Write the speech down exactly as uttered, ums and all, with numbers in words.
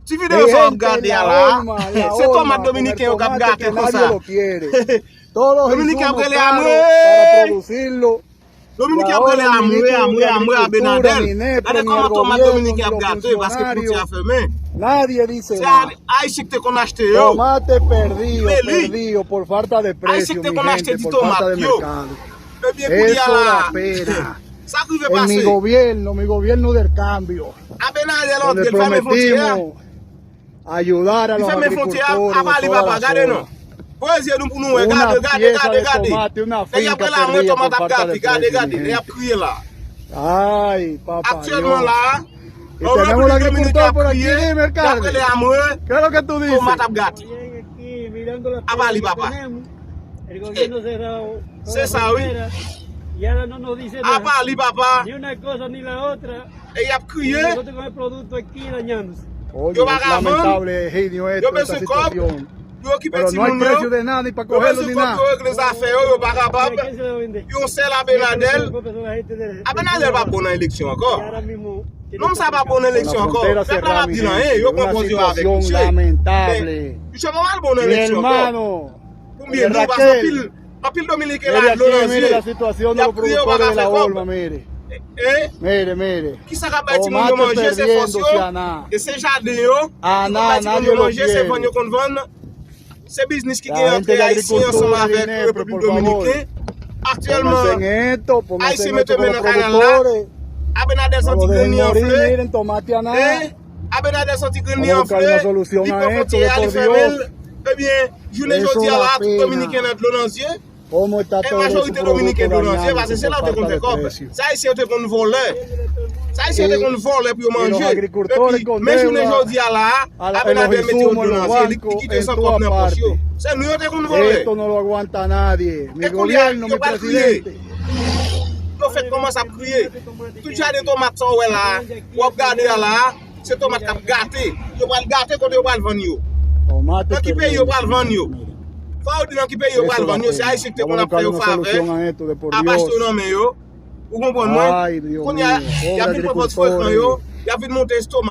Ti videyo sa w ap gade a la, se tomat dominiken yo k ap gate konsa. Dominiken ap rele amwe. Dominiken ap rele amwe, amwe, amwe, Abinader. Gade kòman tomat dominiken ap gate, paske fwontyè a fèmen. Se Ayisyen ki te konn achte yo. Li rele li. Ayisyen ki te konn achte ti tomat yo. Ebyen, kounye a la, sa k rive pase? Abinader antre, l fèmen fwontyè a. Li fèmen fwontyè a, apa li papa, gade non. Voye zye nou pou nou wè, gade, gade, gade, gade. Nèg y ap rele amwe, tomat ap gate, gade, gade, nèg y ap kriye la. Aktyèlman la, yon Repiblik Dominiken ap kriye, y ap rele amwe, tomat ap gate. Apa li papa. Se sa wi. Apa li papa. E y ap kriye. Yo pa ka vann. Yo bezwen kòb pou yo okipe timoun yo. Yo bezwen kòb pou yo regle zafè yo, yo pa kapab. Yon sèl Abinader. Abinader pa bon nan eleksyon ankò. Nonm sa pa bon nan eleksyon ankò. Pèp la pa di l anyen, yo pran poz yo avèk misye. Men misye pa pral bon nan eleksyon ankò. Konbyen nou pase anpil, anpil dominiken la dlo nan zye. Y ap kriye, yo pa ka fè kòb. Kisa k ap bay timoun yo manje? Se fòs yo. E se jaden yo ki konn bay timoun yo manje, se vann yo konn vann. Se biznis ki gen ant Ayisyen ansanm avèk Repiblik Dominiken. Aktyèlman, Ayisyen mete men nan kanal la. Abinader santi grenn li anfle. Abinader santi grenn li anfle. Li pran fwontyè a, li fèmen l. Ebyen, jounen jodi a la, tout dominiken nan dlo nan zye. E majorite dominiken dlo nan zye, paske se la yo te konn fè kòb. Se Ayisyen yo te konn vòlè. Se Ayisyen yo te konn vòlè pou yo manje. Epi, men jounen jodi a la, Abinader mete yo dlo nan zye, li kite yo san kòb nan pòch yo. Se nou yo te konn vòlè. E kounye a, yo pral kriye. Yo fèk kòmanse ap kriye. Tout jaden tomat sa w wè la, w ap gade a la, se tomat k ap gate. Yo pral gate kote yo pral vann yo. Nan ki peyi yo pral vann yo? Fò yo di nan ki peyi yo pral vann yo. Se Ayisyen ki te konn ap fè yo favè, ap achte yo nan men yo. Ou konprann mwen? Kounye a, y ap vin pran pòz frekan yo, y ap vin monte estoma.